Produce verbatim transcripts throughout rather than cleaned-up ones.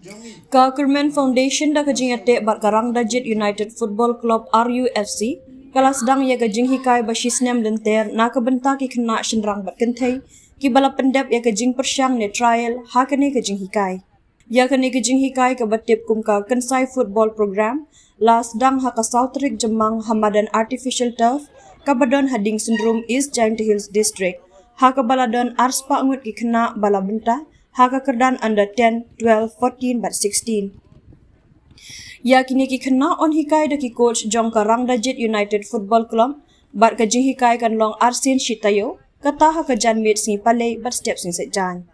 Ka Kyrmen Foundation da ka jingïateh bad ka Rangdajit United Football Club R U F C ka la sdang ïa ka jinghikai ba shisnem lynter na ka bynta ki khynnah shynrang bad kynthei kiba la pyndep ïa ka jingpyrshang ne trial ha kane ka jinghikai. Ïa kane ka jinghikai kaba tip kum ka Kynsai Football Program la sdang ha ka saw tarik Jymmang ha madan Artificial Turf kaba don ha Diengsyndrum, East Jaintia Hills District, ha kaba la don arspah ngut ki khynnah ba la bynta ha ka kyrdan under ten, twelve, fourteen bad sixteen. Ïa kine ki khynnah yn hikai da ki coach jong ka Rangdajit United Football Club bad ka jinghikai kan long arsien shi taïew, kata ha ka janmiet sngi Palei bad step sngi Saitjaiñ.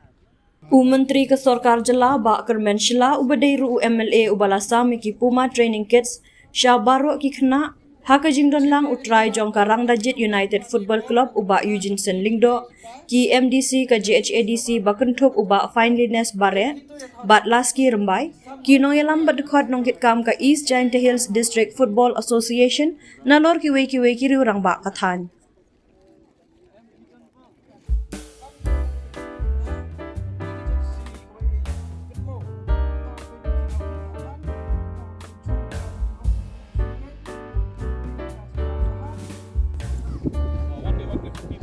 U Myntri ka Sorkar Jylla Bah Kyrmen Shylla uba dei ruh u M L A uba la sam ïa ki Puma Training Kits sha baroh ki khynnah ha ka jingdon lang u trai jong ka Rangdajit United Football Club u Bah Eugene Sen Lyngdoh, ki M D C ka J H A D C ba kynthup u Bah Finelyness Bareh bad Laski Rymbai, ki nongïalam bad dkhot nongkitkam ka East Jaintia Hills District Football Association nalor kiwei kiwei ki riew rangbah ka thaiñ.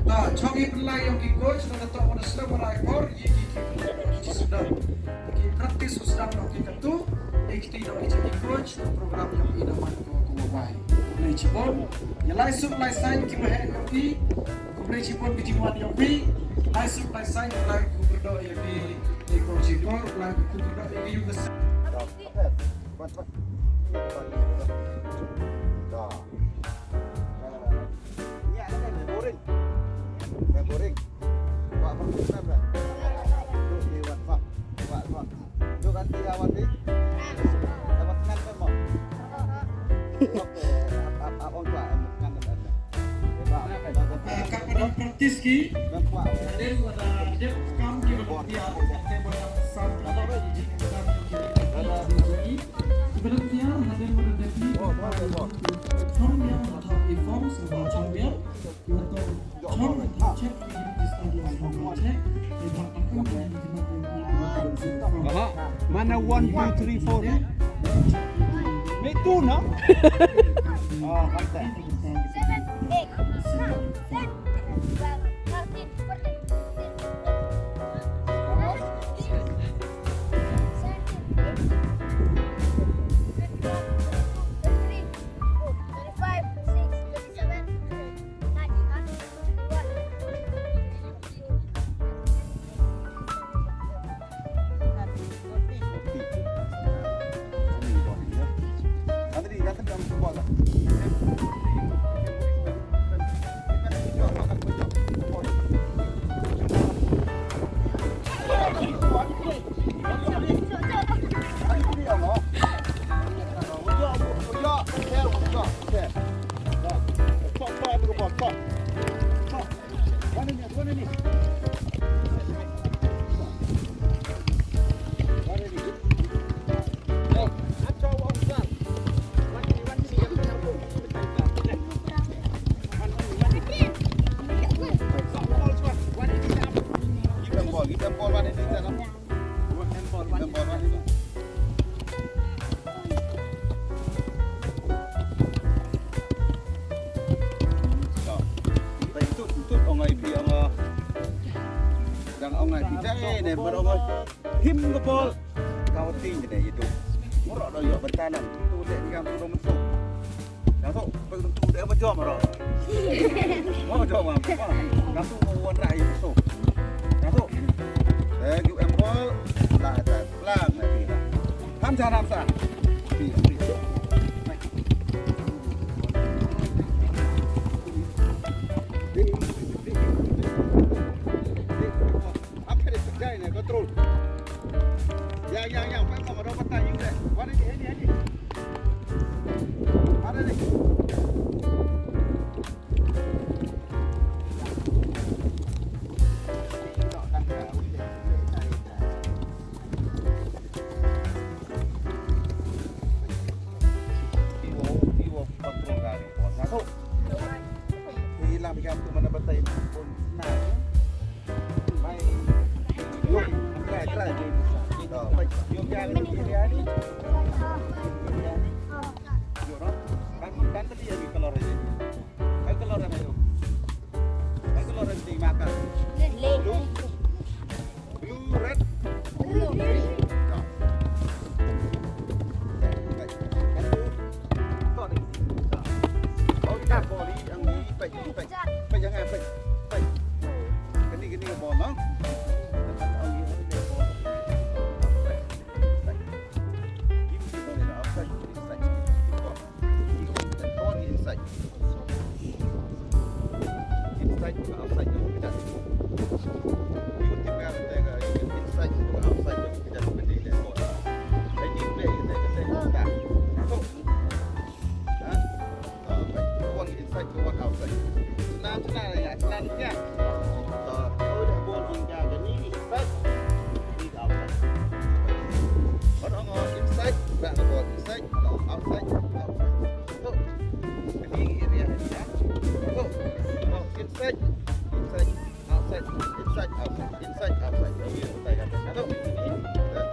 Ta, chong i pynlai ïong ki coach na ka tok wana sdang wana i por, i ki ki ki ki sdang. Ki practice u sdang no ki katu, i kti no i ki coach, na program ïong i na man ko ko bai. Khublei chibun, ïa lai suk lai sain ki ba heh ïong i, khublei chibun ki jingwan ïong i, lai suk lai sain, lai ku berdoh ïa ki, i ko chibun, lai ku berdoh ïa ki ïong ka sa. Practice ki. Hadien wada dep kam ki volunteer, hadien wada sam ki volunteer, hadien wada dep ki chong biang, wada forms, wada chong biang. Aha. Mana one, two, three, four? Me too, no? Oh, kanta. Dang ong ai phi jai ne, bar ong ai him ka bol. Ka wa ting ne itu. Murok do yo bentalan. Tu dek ni kam tu do mentu. Yang tu, tu dek menjom ro. Mau jom am. Kam tu mau wan rai itu. Yang tu. Eh, give em ball. Lah, dah. Lang lagi lah. Ham sa, ham sa. Apa dia kerja ini? Control. Ya, ya, ya. Mana ni, ni, ni? Mana ni? Yo, kya ni, kya ni? Yo, no? Kan, kan tadi ya, color aja. Ay, color aja, yo. Ay, color aja, marker. Blue. Blue, red. Blue, green. No. Sorry. Oh, kita ball, ang peit, peit. Peit, jangan, peit. Peit. Kini, kini ball, no? Peit. Give it to me, outside, inside. Go on inside. Inside, outside, jom kejar. You take care of the, uh, inside, outside, jom kejar. Pendek dia, go on. Lagi pendek, dia kata, tak. Masuk. Ha? Ah, baik. Go on inside, go on outside. Senang, senang, ya, senang, ya. Ah, oh, dah go on, inside, ni, outside. Go on, go on inside, back, go on inside, go on outside, outside. Masuk. Ini area ni, ya. Masuk. Go on inside, inside. Outside, inside, outside, inside, outside. Okey, outside, outside. Satu.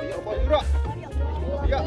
Tiga, empat, gerak. Tiga.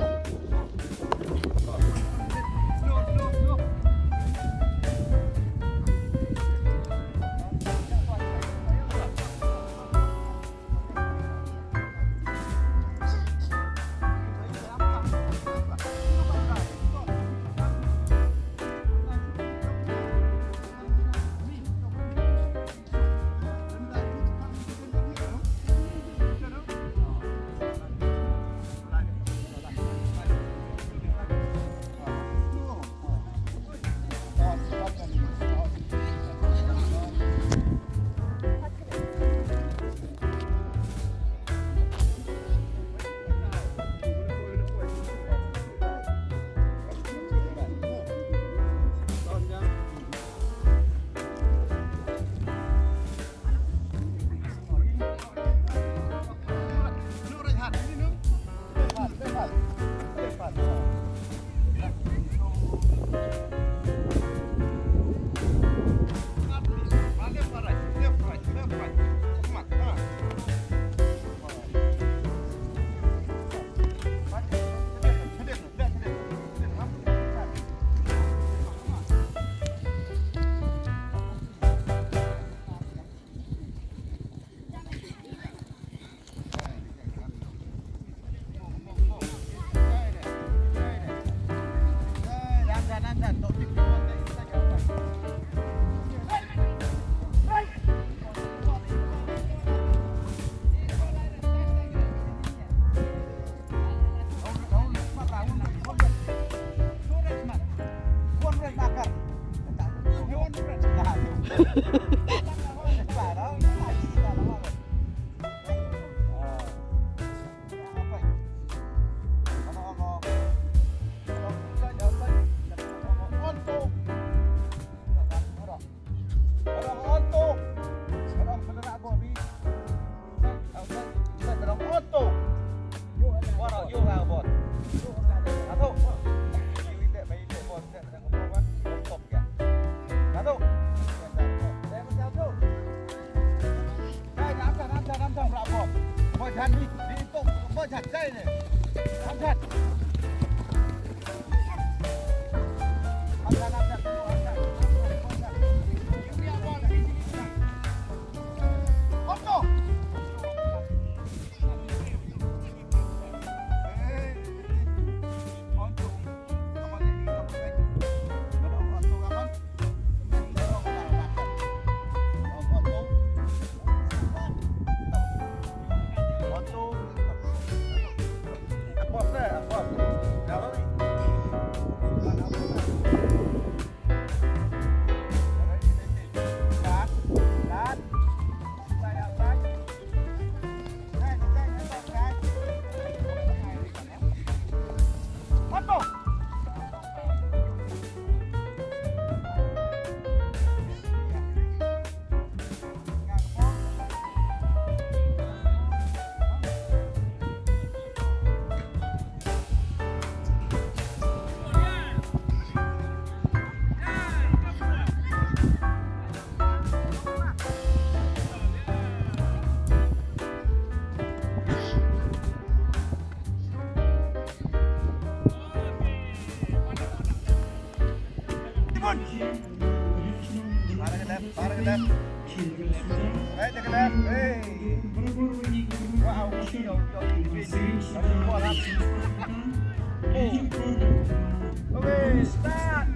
Okay, start.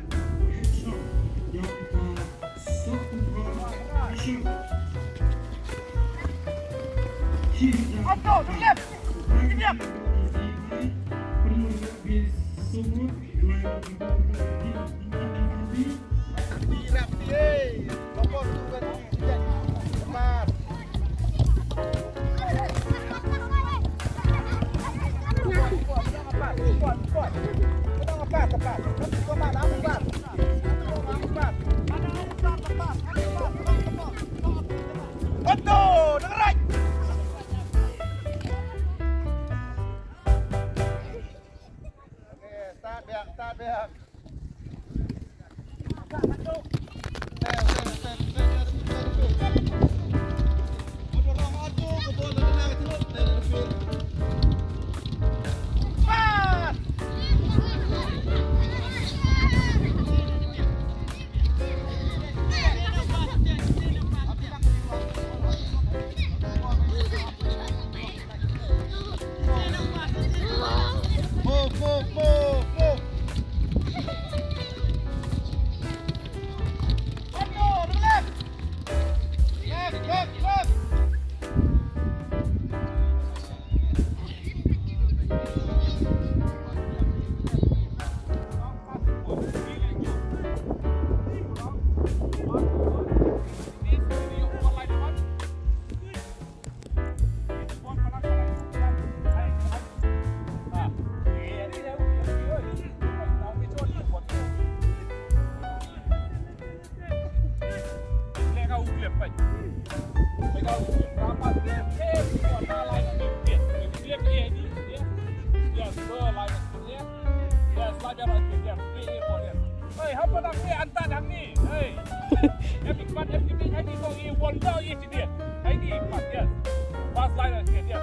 Up, go, to the left. Keep up. Start back, start back. Move, move, move, move. Left, left, left. Hey, hapa dah ni, anta dah ni. Hey. Em ikmat, em kibit, em ikmat, em kibit. Hey, ni ikmat, yes. Pas line, yes, yes.